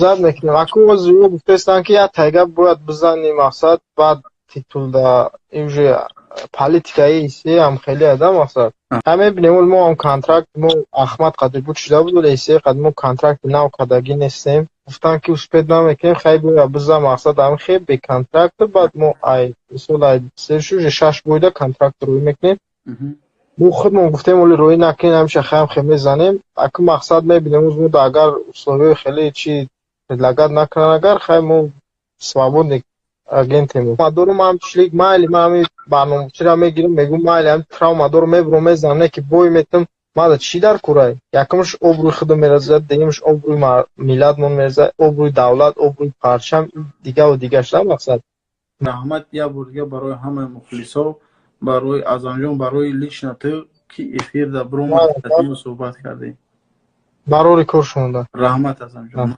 Ждать мекунем. Аку ӯ гуфтестанд, ки як тайга бояд бизани, мақсад, баъд титулда уже политикаи исе ҳам хеле ада, мақсад. Ҳам мебинем, мо ҳам контракт мо Ахмад қадри буд шуда буд, вале исе қад мо контракти нав кардагӣ нестем. Гуфтанд, ки успеть намекунем, хай бояд бизан, мақсад, ҳам хе бе контракт, баъд мо ай мисол ай сешу уже шаш бойда контракт рӯй мекунем. Мо худмон гуфтем, оли рӯй накунем, ҳамеша хаям хе мезанем. Аку мақсад мебинем, мо агар условияи хеле чи предлагать накунанд, агар хай мо свободный агентем. Дорум ҳам члик майли, ман ҳами барномачиро мегирам, мегӯм майли, ҳами травма дорум, мебурам, мезанам, не ки бой метам, мада чӣ дар курай? Якумш обрӯи худам меразад, дуюмш обрӯи миллатмон меразад, обрӯи давлат, обрӯи парчам, дигаву дигар шуда, мақсад. Раҳмат як бор дига барои ҳамаи мухлисо, барои Азамҷон, барои лично ту, ки эфирда биромад, суҳбат кардем. Барори кор шумода. Раҳмат, Азамҷон.